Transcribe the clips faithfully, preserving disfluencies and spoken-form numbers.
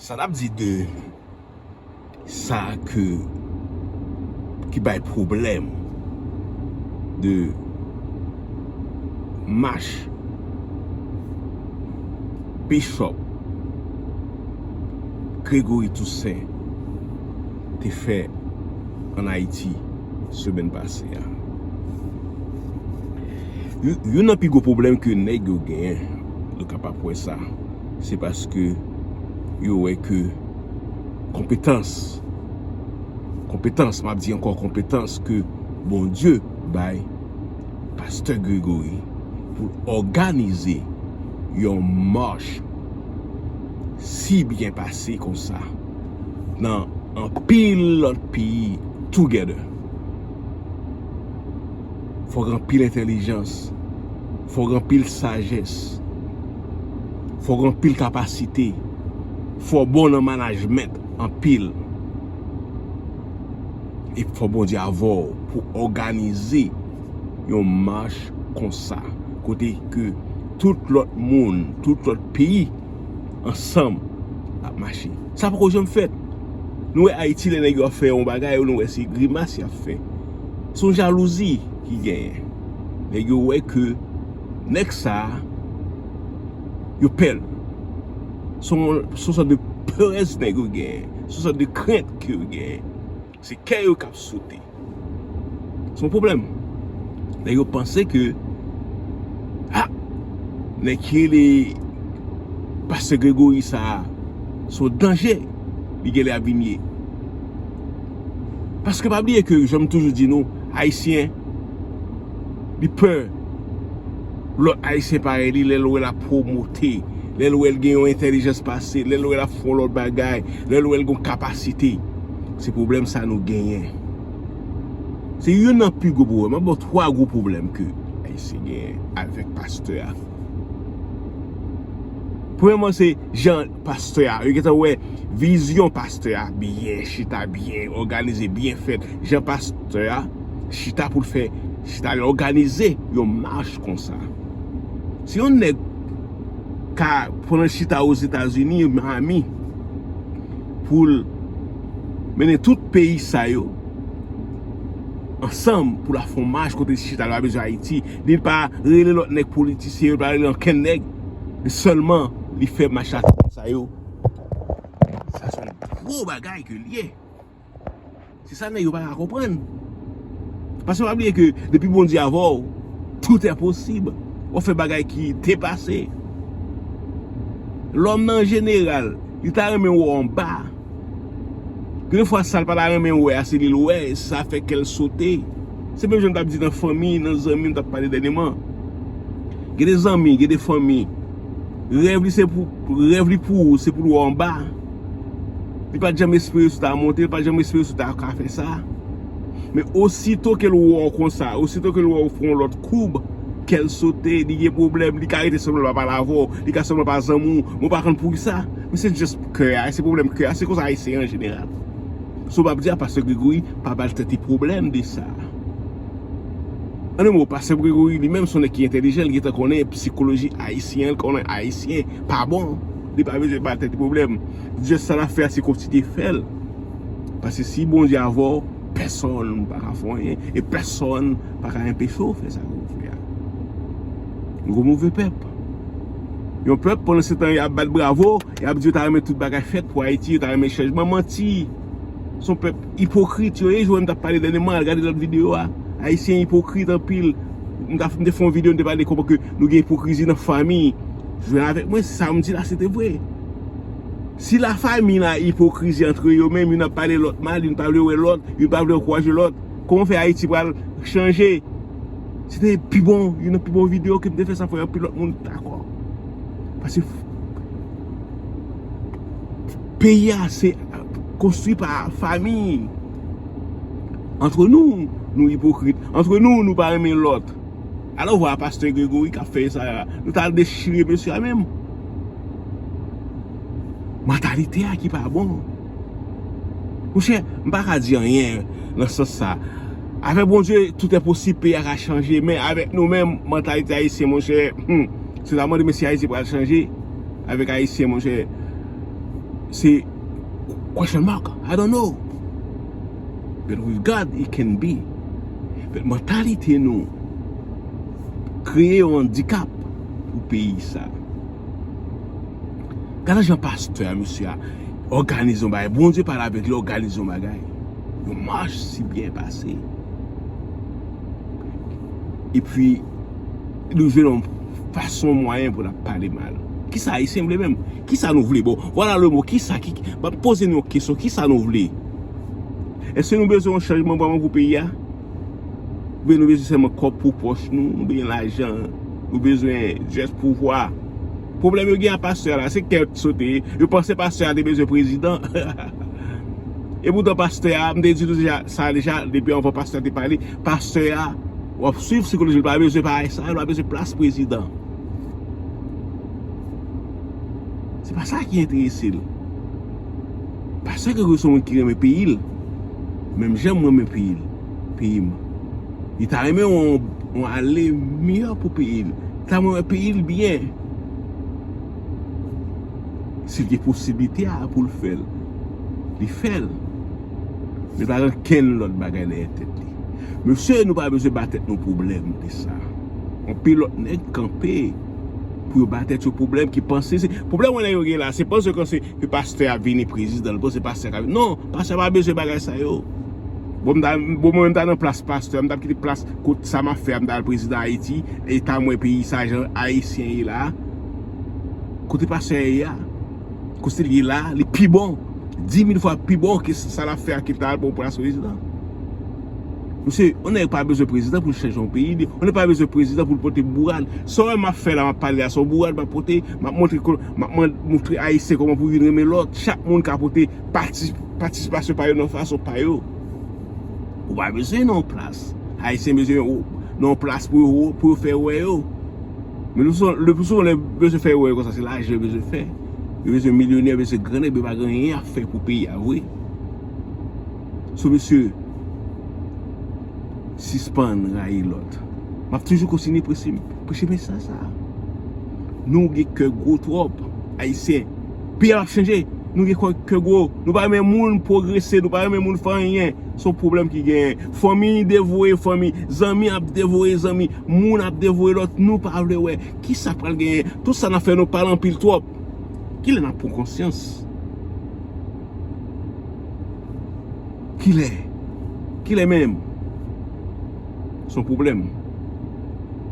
Sa n ap di de sa ke, ki bay pwoblèm de mach Bishop Gregory Toussaint te fè ann Ayiti semèn pase a. Yo-, youn nan pi gwo pwoblèm ke nèg yo genyen, nou kapab wè sa, se paske yo wè ke konpetans, konpetans, m ap di ankò, konpetans ke Bondye bay pastè Gregory pou l òganize yon mach si byen pase konsa nan anpil lòt peyi together. Fòk anpil entèlijans, fòk anpil sajès, fòk anpil kapasite, fò bon nan manajment anpil. E fò Bondye avè w pou òganize yon mach konsa, kote ke tout lòt moun, tout lòt peyi ansanm ap mache. Sa poko janm fèt. Nou wè Ayiti, lè nèg yo ap fè yon bagay, nou wè se grimas y ap fè. Se yon jalouzi ki genyen. Nèg yo wè ke nèg sa a, yo pè l. Se yon, se yon sòt de perèz nèg yo genyen. Se yon sòt de krent ke yo genyen. Se kè yo k ap sote. Se yon pwoblèm. Nèg yo panse ke, ah, nèg ki rele pastè Gregory sa a, se yon danje li genlè ap vin ye. Paske pa bliye ke, jan m toujou di nou, Ayisyen, li pè lòt Ayisyen parèy li, lè l wè l ap pwomote, lè l wè l gen yon entèlijans pase, lè l wè l ap fè yon lòt bagay, lè l wè l gen yon kapasite. Se pwoblèm sa nou genyen. Se youn nan pi gwo pwoblèm. M ap ba w twa gwo pwoblèm ke Ayisyen genyen avèk pastè a. Premyèman, se jan pastè a, yo gentan wè vizyon pastè a byen chita, byen òganize, byen fèt. Jan pastè a chita pou l fè, chita, l òganize yon mach konsa. Si yon nèg ka pran chita Ozetazini, Miami, pou l mennen tout peyi sa yo ansanm pou l ap fè yon mach kote chita, l pa bezwen Ayiti, li pa rele lòt nèg politisyen yo, li pa rele ankenn nèg, li sèlman li fè mach sa yo. Sa se yon gwo bagay ke l ye. Se sa nèg yo pa ka konprann. Paske pa bliye ke depi Bondye avè w, tout est possible. W ap fè bagay ki depase. Lòm nan an jeneral, li ta renmen wè w anba. Gen de fwa sa l pa ta renmen wè a, se li l wè, sa fè kè l sote. Se menm jan m t ap di nan fanmi, nan zanmi, m t ap pale dènyèman. Gen de zanmi, gen de fanmi. Rèv li se pou, rèv li pou ou, se pou l wè w anba. Li pa t janm espere si w ta monte, li pa t janm espere si w ta ka fè sa. Men osito ke l wè w konsa, osito ke l wè w fè yon lòt koub, kè l sote, li gen pwoblèm, li ka rete sèlman l pa pale avè w, li ka sèlman pa zanmi w, men w pa konn poukisa. Men se just kè a, se pwoblèm kè a, se konsa Ayisyen an jeneral. So m ap di a, pastè Gregory pa ba l tèt li pwoblèm de sa. An de mo, pastè Gregory li menm se yon nèg ki entèlijan, li gentan konnen sikoloji ayisyen, li konnen ayisyen pa bon. Li pa bezwen ba tèt li pwoblèm. Just sa l ap fè a, se kontinye fè l. Paske si Bondye avè w, pèsonn pa ka fè w anyen, e pèsonn pa ka enpeche w fè sa ke w fè a. Yon gwo move pèp. Yon pèp, pandan se tan y ap bat bravo, y ap di yo ta renmen tout bagay fèt pou Ayiti, yo ta renmen chanjman, manti. Se yon pèp ipokrit yo ye, jan m t ap pale dènyèman, al gade lòt videyo a. Ayisyen ipokrit anpil. M t ap, m te fè yon videyo, m te pale kòman ke nou gen ipokrizi nan fanmi. Jwenn avèk mwen, sa m di la, se te vre. Si la famille la ipokrizi antre yo menm, youn ap pale lòt mal, youn pa vle wè lòt, youn pa vle ankouraje lòt, kòman fè Ayiti pral chanje? Se te pi bon, youn nan pi bon videyo ke m te fè, sa fè anpil lòt moun dakò. Paske peyi a se konstwi pa fanmi. Antre nou, nou ipokrit. Antre nou, nou pa renmen lòt. Alò, w a pastè Gregory k ap fè sa a. Nou t al dechire mesye a menm. Mantalite a ki pa bon. Monchè, m pa ka di anyen nan sans sa. Avèk Bondye, tout est possible, peyi a ka chanje, men avèk nou menm, mantalite ayisyen, monchè, hmm, se ta mande mesye Ayiti pral chanje avèk ayisyen, monchè. Se question mark. I don't know. But with God, it can be. But mantalite nou kreye yon andikap pou peyi sa. Gade jan pastè a, mesye a, òganize yon bagay. Bondye pale avèk li, òganize yon bagay. Yon mach si byen pase. Epi, nou jwenn yon fason, mwayen pou n ap pale mal. Kisa Ayisyen vle menm? Kisa nou vle? Bon, voilà le mot. Kisa ki, m ap poze nou yon kesyon. Kisa nou vle? Èske nou bezwen yon chanjman vrèman pou peyi a? Oubyen nou bezwen sèlman kòb pou pòch nou, nou bezwen lajan, nou bezwen just pouvwa. Pwoblèm yo gen ak pastè a la, se kè sote. Yo panse pastè a te bezwen prezidan. Epoutan pastè a, m te di nou deja, sa deja, depi anvan pastè a te pale, pastè a, w ap swiv sikoloji, li pa bezwen bagay sa, li pa bezwen plas prezidan. Se pa sa ki enterese l. Pastè Gregory se yon moun ki renmen peyi l. Menm jan m renmen peyi l, peyi m. Li ta renmen yon, yon ale miyò pou peyi l. Li ta renmen wè peyi l byen. Si l gen posiblite a pou l fè l, li fè l. Men pa gen kenn lòt bagay dèyè tèt li. Mesye, nou pa bezwen ba tèt nou pwoblèm de sa. Anpil lòt nèg kanpe pou yo ba tèt yo pwoblèm ki panse se pwoblèm wè nèg yo gen la, se panse ke se ke pastè a vini prezidan, l panse pastè a ka vini. Non, pastè a pa bezwen bagay sa yo. Bon, m ta, bon, mwen menm ta nan plas pastè, m t ap kite plas kot sa m ap fè a, m ta al prezidan Ayiti, e ta mwen peyi sa jan Ayisyen ye la. Kote pastè a ye a? Kote l ye la, li pi bon. Di mil fwa pi bon ke sa l ap fè a ki l ta al pran plas prezidan. Mesye, yon nèg pa bezwen prezidan pou l chanje yon peyi. Yon nèg pa bezwen prezidan pou l pote bourad. Sa w wè m ap fè la, m ap pale a, se yon bourad m ap pote. M ap montre, m ap montre Ayisyen kòman pou youn renmen lòt. Chak moun ka pote pati, patisipasyon pa yo nan fason pa yo. Ou pa bezwen nan yon plas. Ayisyen bezwen nan yon plas pou yo, pou yo fè wè yo. Men le pli souvan, le pli souvan, lè yo bezwen fè erè konsa, se lajan yo bezwen fè. Yo bezwen milyonè, yo bezwen grannèg, men yo pa gen anyen y ap fè pou peyi a vre. So, mesye, sispann rayi lòt. M ap toujou kontinye preche, preche mesaj sa a. Nou gen kè gwo twòp, Ayisyen. Peyi a p ap chanje. Nou gen kè, kè gwo. Nou pa renmen moun pwogrese, nou pa renmen moun fè anyen. Se yon pwoblèm ki genyen. Fanmi devore fanmi, zanmi ap devore zanmi, moun ap devore lòt, nou pa vle wè. Kisa pral genyen? Tout sa n ap fè nou pale anpil twòp. Kilè n ap pran konsyans? Kilè? Kilè menm? Se yon pwoblèm.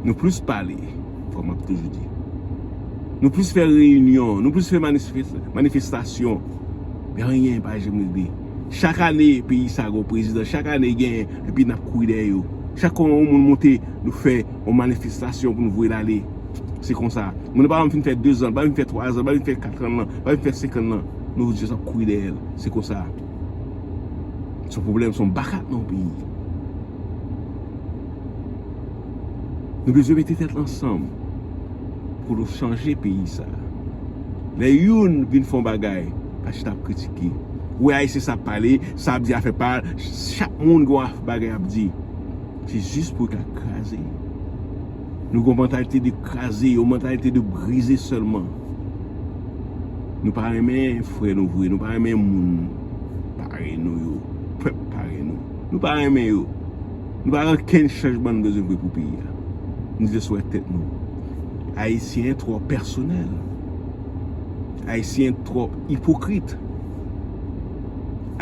Nou plis pale, kòm m ap toujou di. Nou plis fè reyinyon, nou plis fè manifes-, manifestasyon. Men anyen pa janm regle. Chak ane, peyi sa gen yon prezidan. Chak ane, gen, epi n ap kouri dèyè yo. Chak kon yon moun monte, nou fè yon manifestasyon pou nou voye l ale. Se konsa. Moun nan pa janm fin fè dezan, pa fin fè twazan, pa fin fè katran nan, pa fin fè senkan nan. Nou just ap kouri dèyè l. Se konsa. Se yon pwoblèm, se yon bakat nan yon peyi. Nou bezwen mete tèt ansanm pou nou chanje peyi sa. Lè youn vin fè yon bagay, pa chita ap kritike. Ou wè Ayisyen sa ap pale, sa ap di afè pa l, chak moun gen yon bagay ap di. Se jis pou yo ka kraze. Nou gen yon mantalite de kraze, yon mantalite de brize sèlman. Nou pa renmen frè nou vre, nou pa renmen moun parèy nou yo, pèp parèy nou. Nou pa renmen yo. Nou pa gen okenn chanjman nou bezwen vre pou peyi a. Nou just wè tèt nou. Ayisyen twò pèsonèl. Ayisyen twò ipokrit.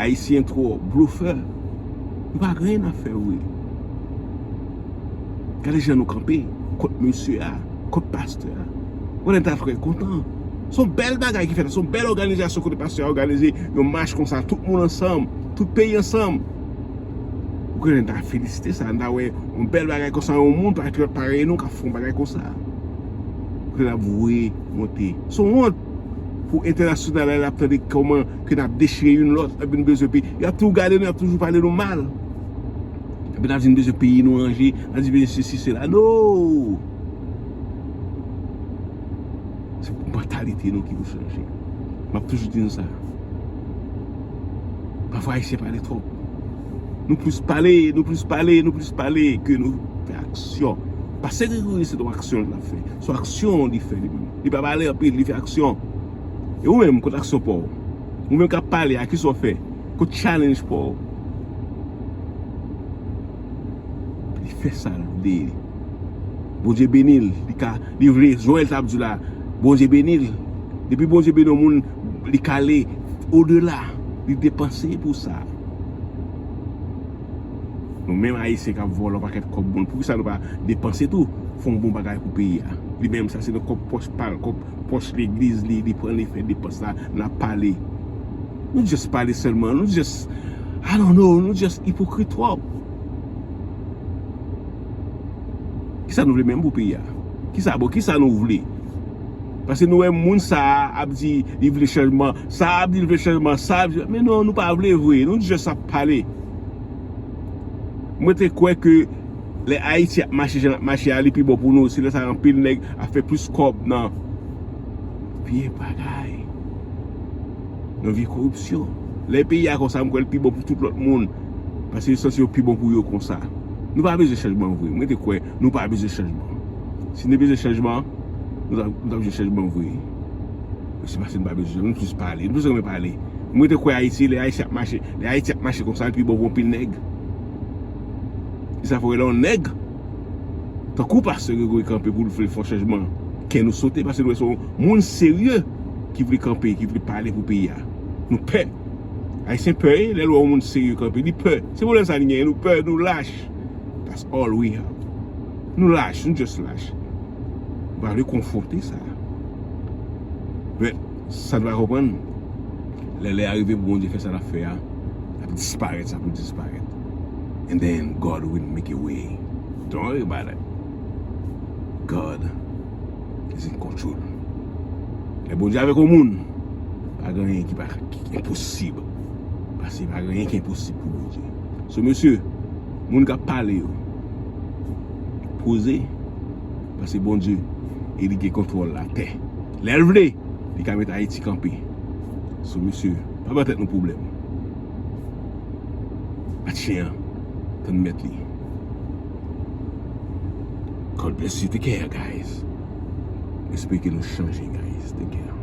Ayisyen twò blofè. Nou pa gen anyen n ap fè vre. Gade jan nou kanpe kont mesye a, kont pastè a. Ou konnen ta trè kontan. Se yon bèl bagay ki fèt la, se yon bèl òganizasyon kote pastè a òganize yon mach konsa, tout moun ansanm, tout peyi ansanm. Ou konnen ta felisite sa, n ta wè yon bèl bagay konsa, yon moun patriyòt parèy nou k ap fè yon bagay konsa. Kote n ap voye monte. Se yon wont pou entènasyonal la, l ap tande kòman ke n ap dechire youn lòt, epi n bezwen peyi. Y ap toujou gade nou, y ap toujou pale nou mal. Epi n ap di n bezwen peyi nou ranje, n ap di bezwen sesi, sela. No! Se mantalite nou ki pou chanje. M ap toujou di nou sa. Pafwa Ayisyen pale twòp. Nou plis pale, nou plis pale, nou plis pale ke nou fè aksyon. Pastè Gregory se yon aksyon l ap fè. Se yon aksyon li fè li menm. Li pa pale anpil, li fè aksyon. E ou menm, kote aksyon pa w? Ou menm k ap pale a, kisa w fè? Kot challenge pa w? Li fè sa l vle. Bondye beni l. Li ka, li vle, Joel t ap di la, Bondye beni l. Depi Bondye beni yon moun, li ka ale odela. Li depanse pou sa. Nou menm Ayisyen k ap vòlò pakèt kòb moun, poukisa nou pa depanse tou? Fè yon bon bagay pou peyi a. Li menm sa se nan kòb pòch pa l, kòb pòch legliz li, li pran, li fè depans la, n ap pale. Nou just pale sèlman, nou just, I don't know, nou just ipokrit twòp. Kisa nou vle menm pou peyi a? Kisa, bon, kisa nou vle? Paske nou wè moun sa a ap di li vle chanjman, sa a ap di li vle chanjman, sa a ap di, men non, nou pa vle vre, nou just ap pale. Mwen te kwè ke lè Ayiti ap mache jan l ap mache a, li pi bon pou nou, se lè sa anpil nèg ap fè plis kòb nan vye bagay, nan vye koripsyon. Lè peyi a konsa, m kwè l pi bon pou tout lòt moun, paske yo santi yo pi bon pou yo konsa. Nou pa bezwen chanjman vre, mwen te kwè nou pa bezwen chanjman. Si nou bezwen chanjman, nou t ap, nou t ap jwenn chanjman vre. Men se paske nou pa bezwen, nou jis pale. Nou bezwen renmen pale. Mwen te kwè Ayiti, lè Ayiti ap mache, lè Ayiti ap mache konsa, l pi bon pou anpil nèg. E sa fè w wè lè yon nèg, tankou pastè Gregory kanpe pou l vle fè yon chanjman, kè nou sote, paske nou wè se yon moun serye ki vle kanpe, ki vle pale pou peyi a. Nou pè. Ayisyen pè, wi, lè l wè yon moun serye kanpe, li pè. Se pwoblèm sa li genyen, nou pè, nou lach. That's all we have. Nou lach, nou just lach. Nou pa vle konfwonte sa. But, sa nou pa konprann, lè lè a rive pou Bondye fè sa l ap fè a, l ap disparèt, sa pou disparèt. And then God will make a way. Don't worry about it. God is in control. Lè Bondye avèk yon moun, pa gen anyen ki pa, ki enposib. Paske pa gen anyen ki enposib pou Bondye. So, mesye, moun k ap pale yo, poze, paske Bondye, e li gen kontwòl latè. Lè l vle, li ka met Ayiti kanpe. So, mesye, pa ban tèt nou pwoblèm. Bat chen an, tann mèt li. God bless you. Take care, guys. Espere ke nou chanje, guys. Take care.